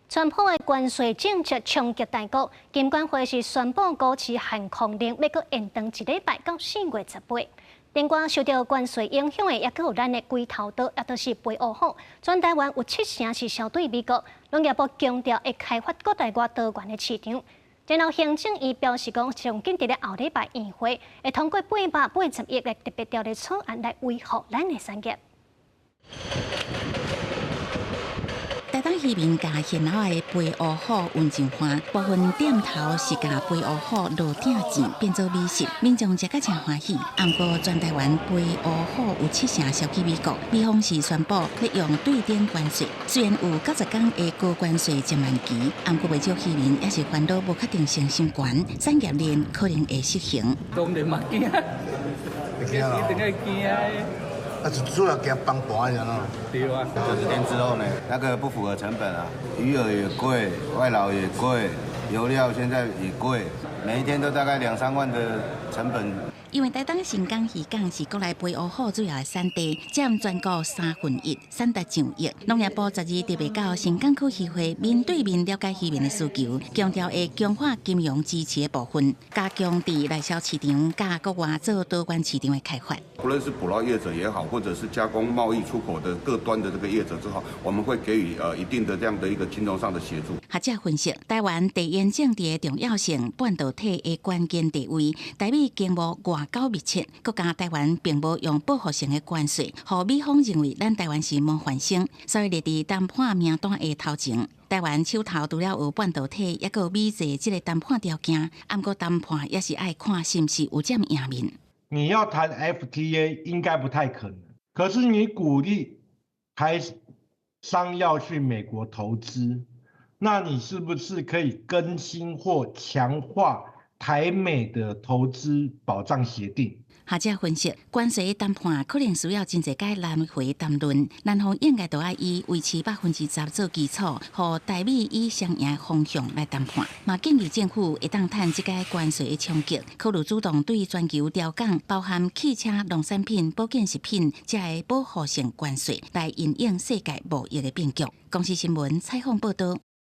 川普的關稅政策衝擊大國，金管會是宣布股市限空令，欲閣延長一禮拜到4月18。另外受著關稅影響的，抑閣有咱的龜頭刀，也就是肥烏虎。全台灣有七成是銷對美國，農業部強調會開發國內外多元的市場。然後行政院表示講，上緊佇咧後禮拜院會會通過880億的特別條例草案來維護咱的產業。台東漁民共現撈的肥烏虎溫情飯，部分店頭是共肥烏虎落鼎煎變做美食，民眾食甲誠歡喜。毋過全台灣肥烏虎有七成銷去美國，美方是宣布欲用對等關稅，雖然有90天的高關稅緩慢期，毋過袂少漁民也是煩惱無確定性傷懸，產業鏈可能會失衡。當然嘛驚，一定會驚的。啊，主要驚崩盤的咯。對啊。 90天之後呢，那個不符合成本啊，魚饵也貴，外勞也貴，油料現在也貴，每一天都大概兩三萬的成本。因為台東新港漁港是國內肥烏虎主要的產地，佔全國三分一，產值上億。農業部十二特別到新港區漁會面對面了解漁民的需求，強調會強化金融支持的部分，加強佇內銷市場佮國外做多元市場的開發。不論是捕撈業者也好，或者是加工貿易出口的各端的這個業者之後，我們會給予一定的這樣的一個金融上的協助。學者分析，台灣地緣政治的重要性、半導體的關鍵地位、台美經貿外交密切，閣加台灣並無用報復性的關稅，予美方認為咱台灣是模範生，所以列佇談判名單的頭前。台灣手頭除了有半導體，抑閣有美債這个談判條件，毋過談判也是愛看是毋是有佔贏面。你要談 FTA 應該不太可能，可是你鼓勵台商要去美國投資，那你是不是可以更新或強化台美的投資保障協定？學者分析，關稅談判可能需要真濟擺來回談論，南方應該都愛以維持10%做基礎，予台美以雙贏方向來談判。嘛建議政府會當趁這个關稅的衝擊，考慮主動對全球調降包含汽車、農產品、保健食品這个保護性關稅，來因應世界貿易的變局。公視新聞採訪報導。